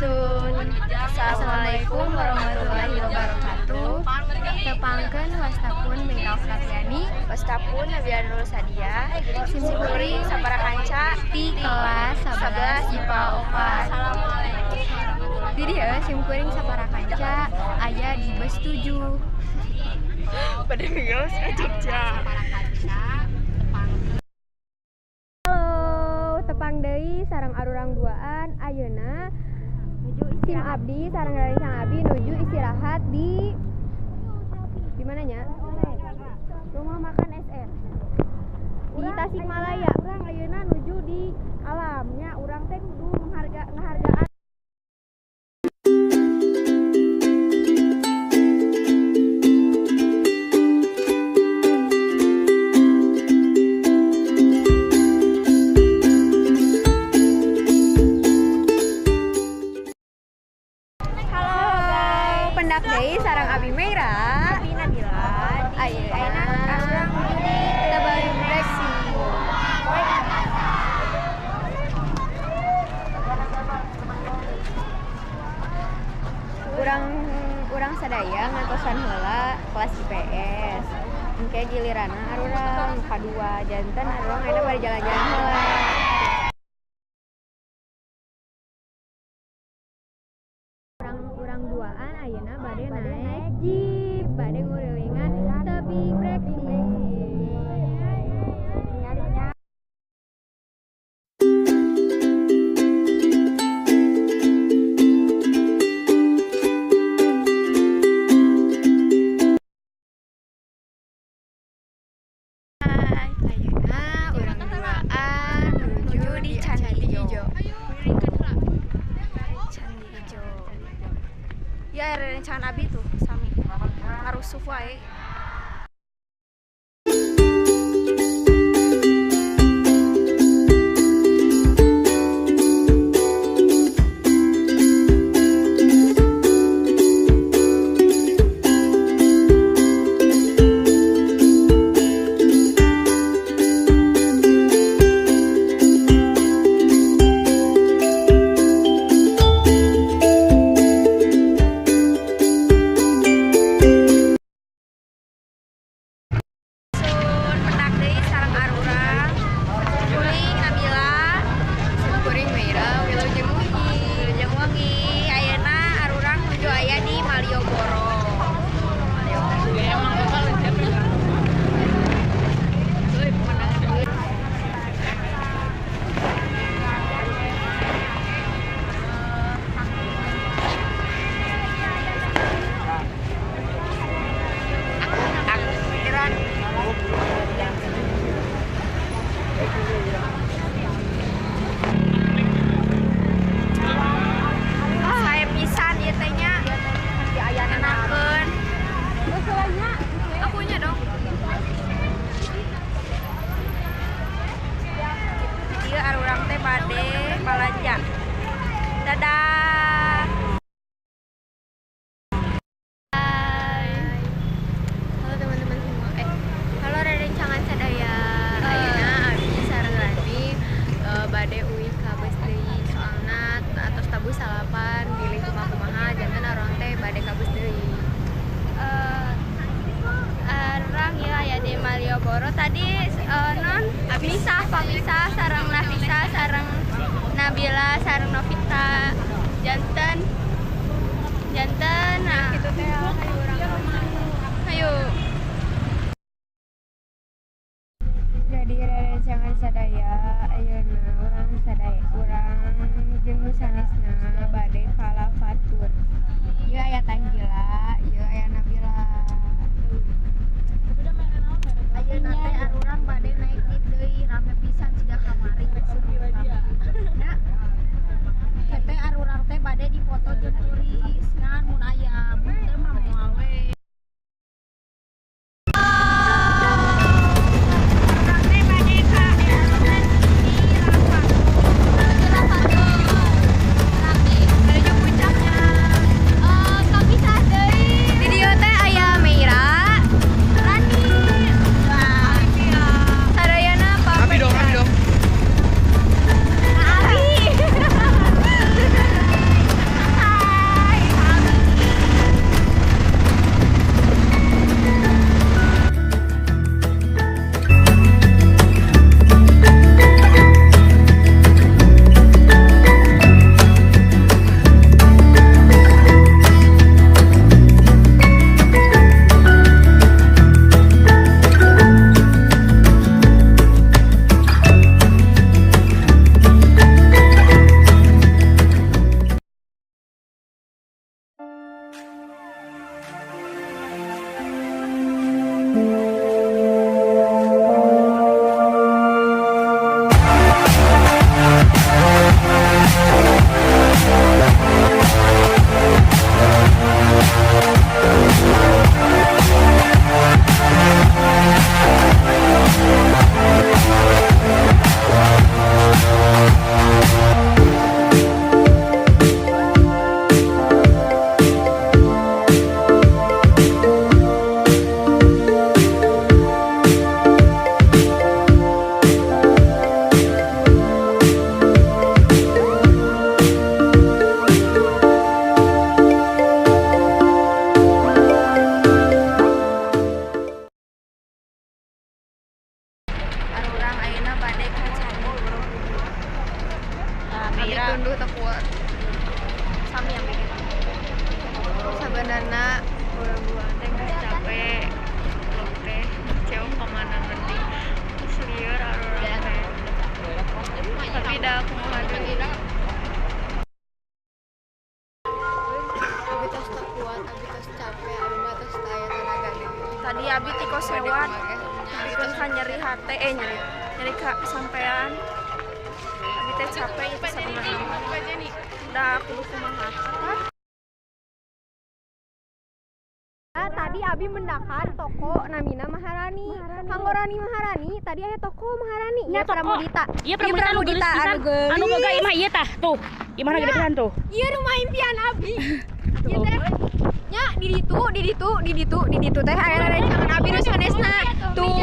Sun. Assalamualaikum warahmatullahi wabarakatuh. Tepangkeun, wasta pun Meira Octaviani. Wasta pun Nabila Nurul Sadia. Simkuring sapara kanca ti kelas 11 IPA 4. Assalamualaikum. Di dieu simkuring sapara kanca aya di bus 7. Pada mios ka Jogja. Halo, tepang deui sareng arurang duaan ayeuna sim abdi sareng rencang abdi nuju istirahat di mana nya? Rumah makan SR Di Tasikmalaya. Urang ayeuna nuju di alamnya, urang teh kudu mengharga ngahargaan. Halo, pendak deui sareng abi Meira. Abi Nabila. Ayeuna Ayeuna urang nuju di Tebing Breksi. Urang urang sadaya ngantosan heula kelas IPS. Engke giliranna arurang kadua, janten arurang ayeuna bari jalan-jalan heula. Urang urang duaan ayeuna bade naik jeep, bade ngurilingan Tebing Breksi. Ayeuna urang duaan nuju di Candi Ijo. Candi Ijo. Ya, rerencangan abi tuh sami. Ngarusuh wae. Sun, pendak deui sareng arurang. Kuring Nabila. Simkuring Meira, wilujeng wengi. Wilujeng wengi. Ayeuna arurang nuju aya di Malioboro. Saya pisan ieu teh nya. Enakeun. Akunya dong. Ieu arurang teh bade balanja. Dadah. Hai. Halo teman-teman semua. Halo rerencangan sadaya. Ayeuna abi sareng Rani bade uih ka beus deui, soalna atos tabuh salapan bilih kumaha-kumaha, janten arurang teh bade ka beus deui. Arurang ya aya di Malioboro tadi, non Misah pamisah sareng Nafisa sareng Nabila sareng Novita, janten janten nah. Kitu teh, hayu urang. Ayo. Jadi rerencangan sadaya, ayeuna urang sadaya urang jeung nu sanesna bade ka Lavatur. Ieu aya Tanjila, ieu aya Nabila. Ayeuna teh arurang bade naik jeep deui, rame pisan siga kamari. Nah, teh arurang teh bade dipoto jeung turis ngan mun aya, mun teu mah moal we. Arurang teh bade ka di Lavatur. Aduh, tak kuat. Sami yang bikin. Sebenarnya bulan-bulan teh geus capek. Vlog teh jauh kemana ngerti. Terus lieur arurang teh. Tapi dah kumaha deui. Abi tos tak kuat, abi tos capek, abi mah tos teu aya tenaga deui. Tadi abi ti kosewan. Terus kan nyeri hate nyeri. Nyeri ka sampean. Abi teh capek itu sebenarnya. Udah kudu kumaha. Tadi abi mendakan toko namina Maharani. Kanggo Rani Maharani, tadi aya toko Maharani. Nya Iya Pramudita. Iya Pramudita anu geulis pisan. Anu boga imah ieu tah tuh. Imahna gede pisan tuh. Iya rumah impian abi. Ieu teh nya di ditu, di ditu, di ditu, di ditu teh aya rerencangan abi nu sanesna. Tuh.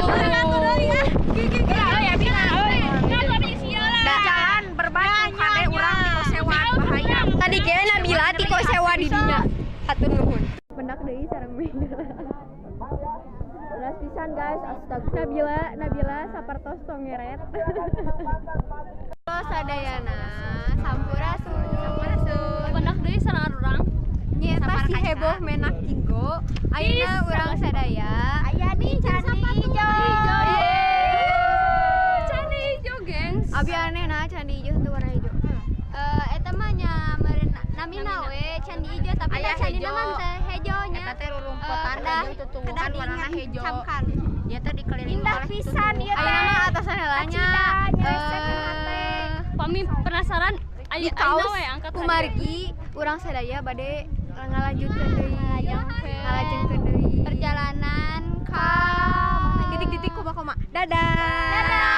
Jalan berbatu kade urang ti kosewan bahaya. Tadi ge Nabila ti kosewa di dinya. Hatur nuhun. Pendak deui sareng Mega. Belas pisan guys, astaga. Nabila sapertos tongeret. Halo sadayana, sampurasun. Sampurasun. Pendak deui sareng urang. Nyeta si heboh menak jinggo. Ayeuna urang sadaya. Aya di candi ijo. Candi ijo, gengs. Abi aneh nah candi ijo teu warna ijo. Eta mah nya meureun namina we candi ijo tapi Aya da candina hejo. mah teh hejo nya. Eta teh rurumputan Kedah jeung tutuwuhan warna hejo. Camkan. Ieu teh dikelilingi Indah oleh pisan ieu teh. Ayeuna mah atasan heula nya. Pami penasaran Di ayo kaos we angkat kumargi urang sadaya bade ngalanjutkeun deui. Ngalanjutkeun deui. Perjalanan ka Titik-titik koma-koma. Dadah. Dadah.